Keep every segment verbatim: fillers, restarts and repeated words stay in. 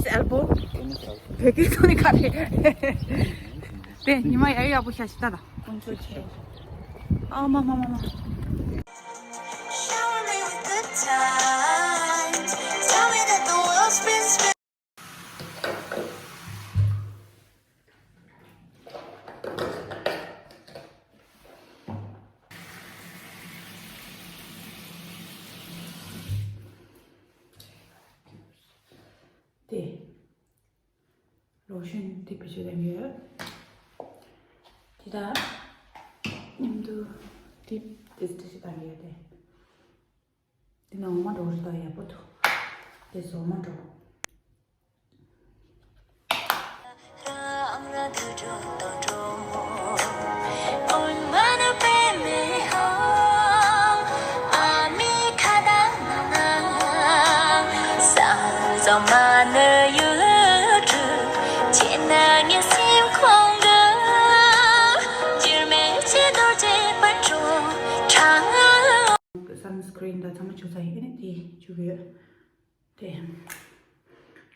Elbow. བོད་སྐད་ཐོག་ནས་ག་རེ། དེ་ཉི་མ་ཡག་ཡག་པོ་ཤ་ཤི་ད་ད། དཀོན་མཆོག་ཆེ། ཨ་མ་མ་མ་མ། དེ། ལོ་ཤོན་དེ་བེད་སྤྱོད་གཏང་གི་ཡོད། དེ་དག་མཉམ་དུ་དེ་ཏིས་ཏིས་གཏང་གི་ཡོད་དེ། དེ་ནང་འོ་མ་འགྲོ་རེ་ད་ཡག་པོ་འདུག་དེ་སོ་མ་འགྲོ། Sunscreen ད་ཚང་མ་བྱུག་ཚར་ཡིན། ཨ་ནི་དེ་བྱུག་ཡོད། དེ།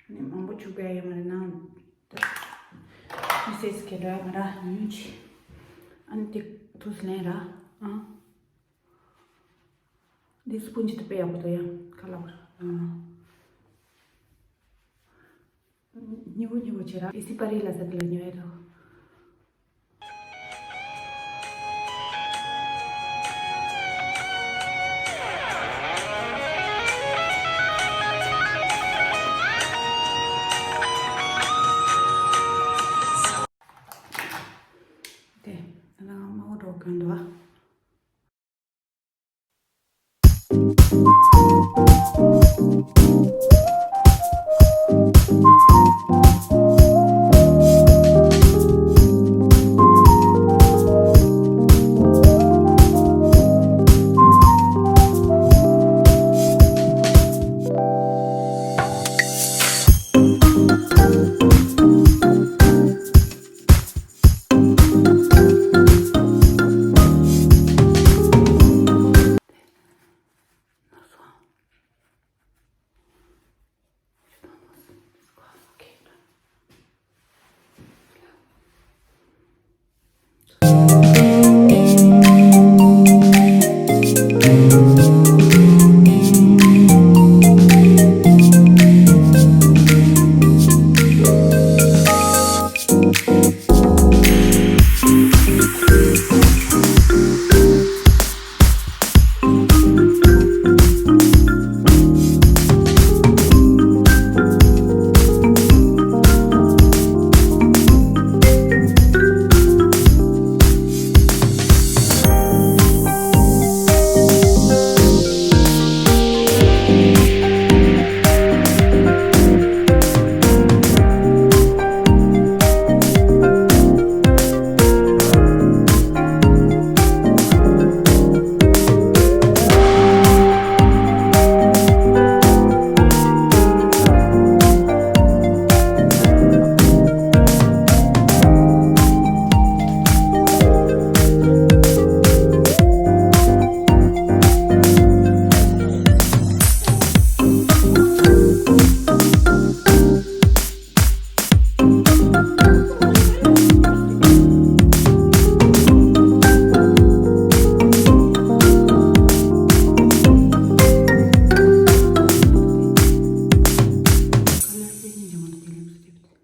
ནི་མང་པོ་བྱུག་པའི་ཡ་མ་རེད་ནང་། མི་སེ་སི་ཁེ་འདྲ་ང་ར་ཉུང་ཆེ། ཨ་ནི་དེ་ཐུགས་ལེན་ར། ཨ། འདི་སྤུན་ཅི་ཐུབ་པའི་ཡག་པོ་དོ་ཡ་ཁ་ལག་པར། ཨ། ཉི་འུ་ཉི་འུ་བྱེད་ར། ཨི་སི་པ་རི་ལ་ས་དེ་ལ་ཉོ་ཡ་དོ། དེ་ང་དམར་པོ་འགྲོ་གོན་འདུག་ཨ།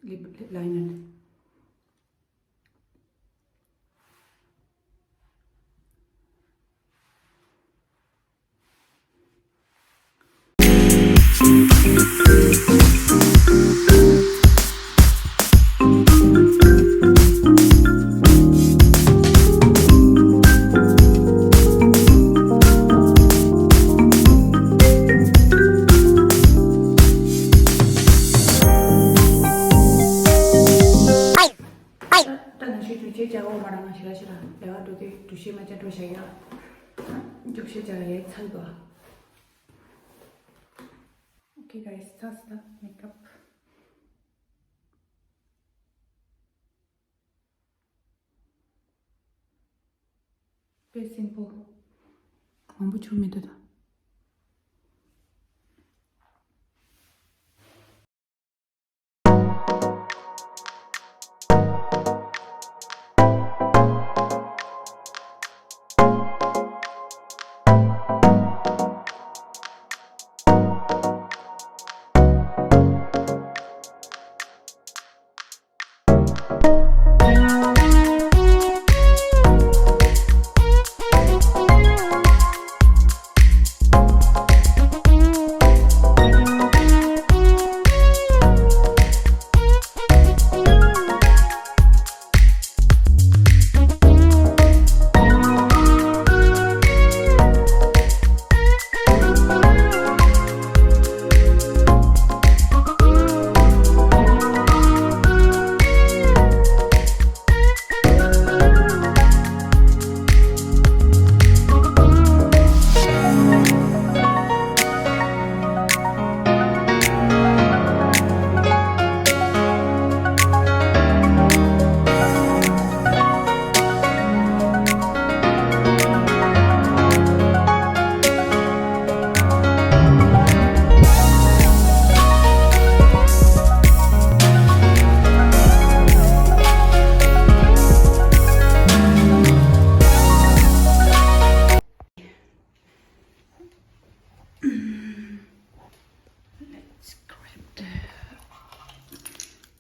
Lip liner. ད་ནང་ཤོད་རྒྱུ་ཅེས་བྱ་འོ་མ་རང་ང་ཞི་ར་ཞི་ར་ལས་ཀ་འགྲོ་དུས་འགྲུལ་བཞུད་མ་བྱ་འགྲོ་བྱ་ཡ། རྒྱུགས་ཤེས་བྱ་ལ་ཡ་ཚར་འདུག Okay guys, that's the makeup. དཔེ་simple. མང་པོ་བྱུག་མི་འདུག་ད།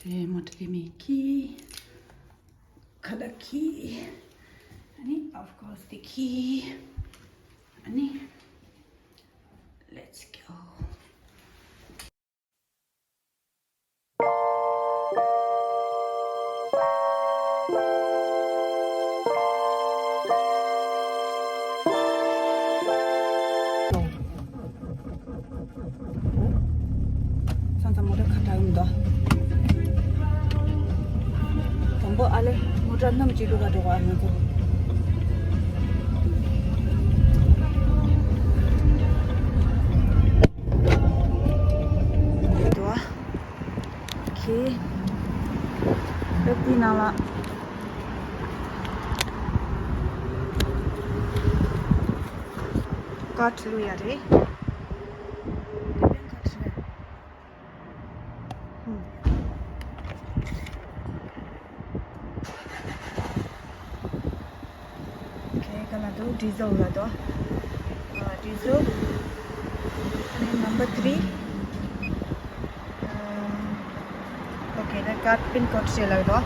The motor key, key, car key, and of course the key. And let's go. ཚང་ཚང་མོ་ཊ་ཁ་བྲལ་མི་འདུག་དང་པོ་ཨ་ལེ་མོ་ཊ་རྣམས་ཀྱི་ལུག་ག་འགྲོ་ག་ང་ཚོ། འདུག་ཁེ། ལབ་དེའི་ནང་ལ། ཀར་ཌི་བླུག་ཡ་རེད། དེ་པན་ཀར་ཌི་རེད། ཧུམ། ཁེ་ག་ལ་འདུག་ཌི་ཟེལ་ལ་འདུག་ཨ། ཌི་ཟེལ། ཨ་ནི་number three། ཨ། ཨོ་ཁེ། ད་ཀར་ཌི་པིན་ཀོཌ་བཤད་ལ་འདུག་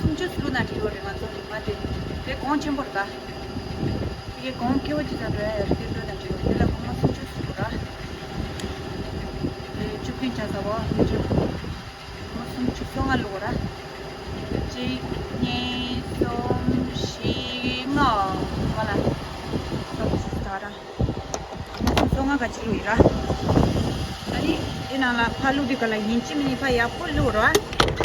སུམ་ཅུ་སོ་དྲུག་ན་བྲིས་ཡོད་རེད། ང་ཚོ་མ་དེ་དེ་གོང་ཆེན་པོ་རེད་ད། དེ་གོང་ཁེ་པོ་ཅིག་དང་འགྲོ་ཡ་ཡོད་རེད། དེ་འགྲོ་ན་བྲིས་ཡོད། དེ་ལ་སྒོར་མོ་སུམ་ཅུ་སོ་དྲུག་ར། དེ་བཅུ་བདུན་ཆ་ཚ་བ་སུམ་ཅུ། སྒོར་མོ་སུམ་ཅུ་སོ་ལྔ་བླུགས་ར། གཅིག་གཉིས་གསུམ་བཞི་ལྔ། ང་ལ་སུམ་ཅུ་ད་ར། སོ་ལྔ་ག་ཅིག་བླུགས་ཡིན་ར། ཨ་ནི་དེ་ནང་ལ་ཕར་བླུགས་དུས་ག་ལ་ཡིན་གཅིག་མིན་གཉིས་ཕར་ཡག་པོ་བླུགས་ར།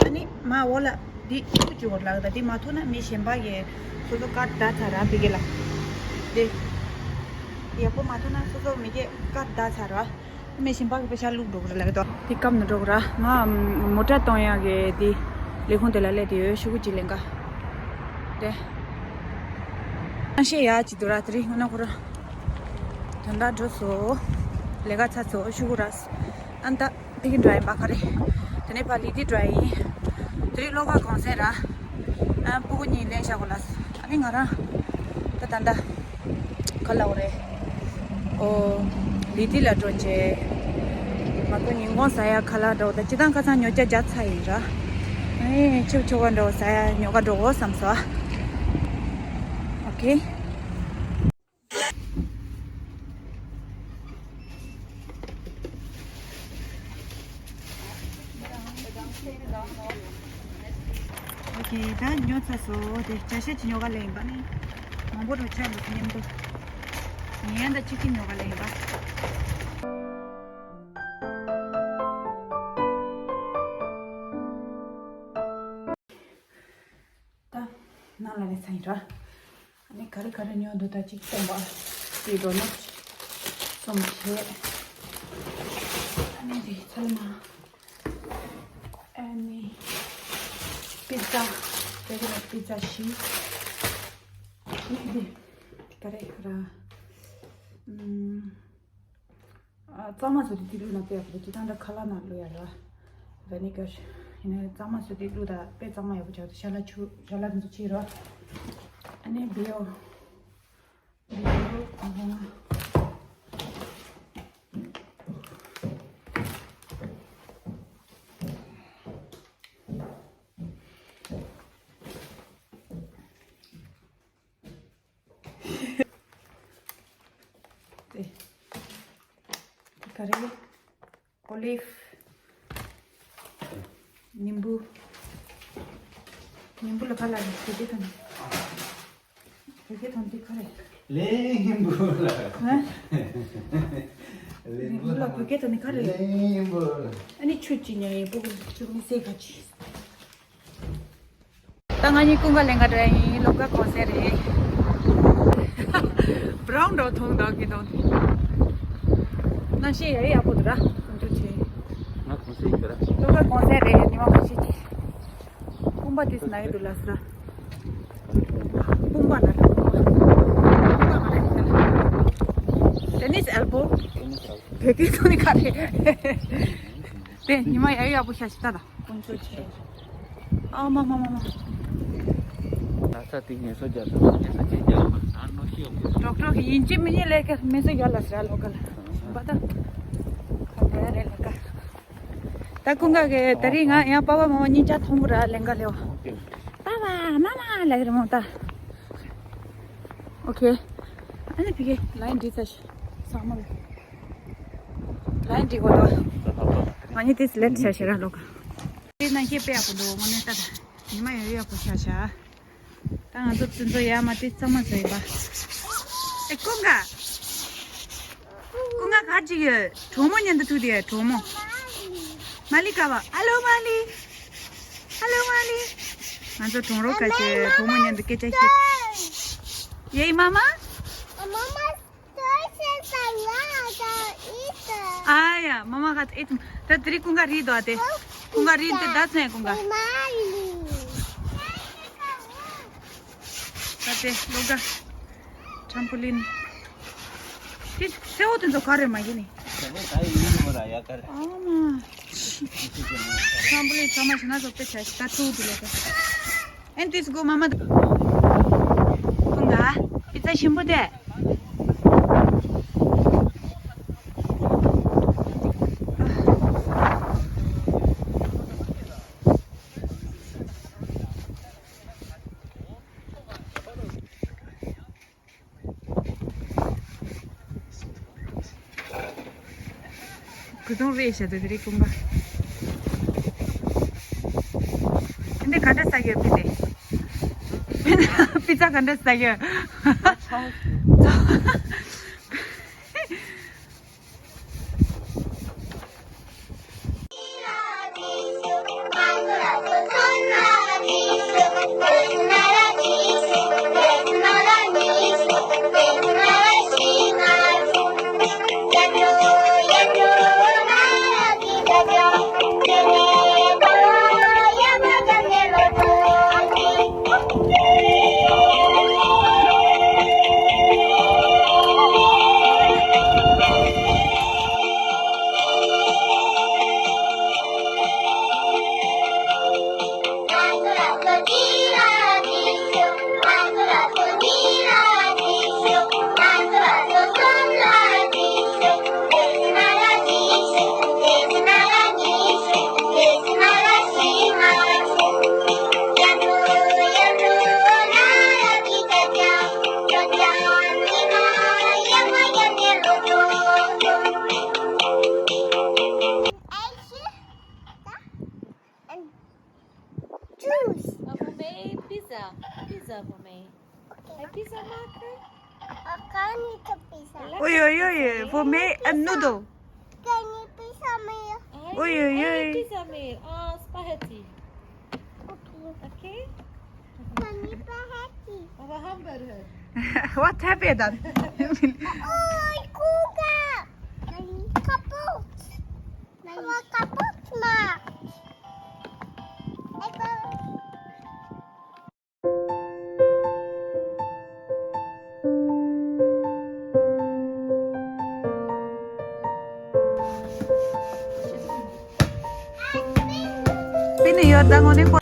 ཨ་ནི་མ་འོག་ལ་འདི་ཆུ་བཅུག་དགོས་ལགས། ད་འདི་མ་ཐུག་ན་མི་གཞན་པ་གིས་སོ་སོ་ཀར་ཌི་བརྡར་ཚར་ར། ཕ་གི་ལ་འདི་ཡག་པོ་མ་ཐུག་ན་སོ་སོ་མི་གིས་ཀར་ཌི་བརྡར་ཚར་ར། མི་གཞན་པ་གིས་པེ་ཤ་བླུགས་འགྲོ་གི་རེད་ལབ་ཀྱི་འདུག་དེ་སྐམ་ནས་འགྲོ་གི་ར། ང་མོ་ཊ་གཏོང་ཡག་གི་དེ་ལས་ཁུངས་དེ་ལ་སླེབས་བསྡད་ཡོད། ཤོག་གུ་གཅིག་ལེན་ག་དེ། ཨ་ཤེས་ཡག་ཅིག་འདུག་ར། དེ་རིང་ང་ཁོ་ར་དོན་དག་འགྲོ་སོང་། ལས་ཀ་ཚར་སོང་། ཤོག་གུ་ར། ཨ་ད་ཕ་གི་འགྲོ་ཡིན་པ། ག་རེ། དེ་ནས་ཕར་ལི་ཏི་འགྲོ་ཡིན། དེ་རིང་སློབ་གྲྭ་གུང་སེང་ར། ཨ་སྤུ་གུ་གཉིས་ལེན་བཞག་གོ་ལ། ཨ་ནི་ང་རང་ད་ད་ད། ག་ལ་འོ་རེད། ཨོ། ལི་ཏི་ལ་འགྲོ་བྱས། ང་ཚོ་ཉིན་གུང་ཟ་ཡག་ཁ་ལག་འདྲ་བོ་དང་། སྤྱིར་བཏང་ཁ་སང་ཉོ་ཆ་བརྒྱབ་ཚར་ཡིན་ར། ཨེ་ཆུ་ཆུ་བ་འདྲ་བོ་ཟ་ཡག་ཉོ་ག་འགྲོ་དགོས་བསམ་སོང་། ཨོ་ཁེ། ཨོ་ཁེ། ད་ཉོ་ཚར་སོང་། དེ་ཇ་ཤ་ཅིག་ཉོ་ག་ལེན་ཡིན་པ་ནི། མང་པོ་རུ་ཆགས་འདུག་མཉམ་དུ། ཉན་ད་ཅིག་ཅིག་ཉོ་ག་ལེན་ཡིན་པ། ད་ནང་ལ་སླེབས་ཚར་ཡིན་ར། ཨ་ནི་ག་རེ་ག་རེ་ཉོ་འདུག་ད་གཅིག་སྟོན་པ། དེ་འགྲོ་ན་གསུམ་བྱས། ཨ་ནི་དེ་ཚལ་མ། ཨ་ནི་པི་ཛ། དེ་ག་ལ་པི་ཛ་བཞི། ཨ་ནི་དེ་ག་རེ་ག་ར། ཨམ། ཨ། གཙང་མ་བཟོ་དུས་དེ་བླུགས་ན་དཔེ་ཡག་པོ་འདུག་སྤྱིར་བཏང་ད་ཁ་ལག་ནང་བླུགས་ཡག་ར། ཝི་ནི་གར། ཡིན་ནའི་གཙང་མ་བཟོ་དུས་བླུགས་ད་དཔེ་གཙང་མ་ཡག་པོ་ཆགས་འདུག་ཤ་ལ་ཆུ། ཤ་ལ་དེ་ཚོ་ཕྱིས་ར། ཨ་ནི་བེའུ། བེའུ་གང་གང་། དེ། ག་རེ། ཨོ་ལིབ། ཉིན་བུ། ཉིན་བུ་ལ་ག་ལ་རེད། བོད་སྐད་དང་། བོད་སྐད་དང་འདི་ག་རེ། ལེ་ཉིན་བུ་ལ། ཧ། ཉིན་བུ་ལ་བོད་སྐད་དང་འདི་ག་རེ། ལེ་ཉིན་བུ་ལ། ཨ་ནི་ཆུ་ཅིག་ཉོས་ཡིན། སྤུ་གུ་ཆུ་མི་སེར་ག་ཅིག་ད་ང་གཉིས་ཀུན་དགའ་ལེན་ག་འགྲོ་ཡ་ཡིན། སློབ་གྲྭ་གུང་སེང་རེད། བྷ་རའུན་འདྲ་བོ་མཐོང་། ད་གི་དང་། གནམ་གཤིས་ཡག་ཡག་པོ་འདུག་ར། ཁོང་ཚོ་ཆེ། ང་གུང་སེང་ཡིན་པ་ར། སློབ་གྲྭ་གུང་སེང་རེད། ཉི་མ་ཁ་ཤས་ཀྱི། དཔུང་པ་དེ་ན་གི་འདུག་ལབ་སོང་། དཔུང་པ་ན་དཔུང་པ་མ་རེད། ཏེ་ནིས་ཨེལ་བོ། ཏེ་ནིས་ཨེལ་བོ། བོད་པའི་ཐོག་ནས་ག་རེད། དེ་ཉི་མ་ཡག་ཡག་པོ་ཤ་ཞིག་ལྟ་དང་། ཀུན་སྤྱོད་ཆེ། ཨ་མ་མ་མ་མ། ན་ཚ་དེ་ངལ་གསོ་རྒྱག་དང་ངལ་གསོ་ཅིག་རྒྱག་མ་ན་ནོ་ཤི་ཡོང་གི། ཌོག་ཊར་གི་ཡིན་གཅིག་མིན་གཉིས་ལས་ཀ་མེད་ས་རྒྱག་ལ་ཟེར་ལོ་ག་ལ། བ་ད། ག་འདྲ་རེད་ལ་ཀ། ད་ཀུན་དགའ་གི་ད་རིང་ང་ཡང་པ་པ་མ་མ་གཉིས་ཆ་མཐོང་གི་ར་ལེན་ག་ལེའོ། པ་པ་མ་མ་ལ་གི་ར་མོ་ད། ཨོ་ཁེ། ཨ་ནི་ཕི་གེ་ལ་ཡིན་འདི་ཚ་ཤི་ས་མ་ལ། ལ་ཡིན་འདི་གོ་ད། ང་གཉིས་དེ་སི་ལེག་ཤ་ཤ་ར་ལོ་ག། དེ་ན་ཤེས་པའི་ཡག་པོ་འདུག་དངོས་གནས་ལྟ་ད། ཉི་མ་ཡོད་ཡག་པོ་ཤ་ཤ། ད་ང་ཚོ་བཙུན་ཚོ་ཡ་མ་དེ་གཙང་མ་བཟོས་པ། ཨེ་ཀུན་དགའ། ཀུན་དགའ་ག་ཅིག་ཡོད། གྲོགས་མོ་མཉམ་དུ་ཐུག་དེ་གྲོགས་མོ། མ་ལི་ཀ་བ། ཨ་ལོ་མ་ལི། ཨ་ལོ་མ་ལི། ང་ཚོ་གྲོང་རོགས་ཁ་ཤས་གྲོགས་མོ་མཉམ་དུ་སྐད་ཆ་བཤད། ཡེ་མ་མ། ཨ་ཡ་མ་མ་ཁ་ཨེ་ད་དེ་རིང་ཀུན་དགའ་རིལ་དོ་ཨ་དེ། ཀུན་དགའ་རིལ་དེ་ད་ཚན་ཀུན་དགའ། ད་དེ་ལོ་ག་ཊམ་པོ་ལིན། དེ་སེ་བོ་དེ་ཚོ་ག་རེ་མ་ཡིན་ནི། ཨ་མ། ཊམ་པོ་ལིན་ཚང་མ་ཞིག་ན་ཚོ་དཔེ་ཆ་ཞིག་ད་ཐུག་དེ་ལོ་ག་ཨན་ཏིས་གོ་མ་མ། ཁོང་ག་པི་ཙ་ཞིམ་པོ་དེ། གུ་དུང་རེད་ཤ་དེ་རེད་ཀུན་དགའ། འདི་ག་འདྲ་ཟ་གི་ཡོད་པི་ཏེ། པི་ཙ་ག་འདྲ་ཟ་གི་ཡོད། Juice. Uh, for me, pizza. Pizza for me. Okay. A pizza maker? I can't eat a pizza. Oi, oi, oi, oi. For me, a noodle. Can you pizza me? Oi, oi, oi. Pizza me. Uh, spaghetti. Okay. Okay? Can you spaghetti? Our hamburger. What happened? Oi, Kuga. Can you couple? Pini yo dango ni ko.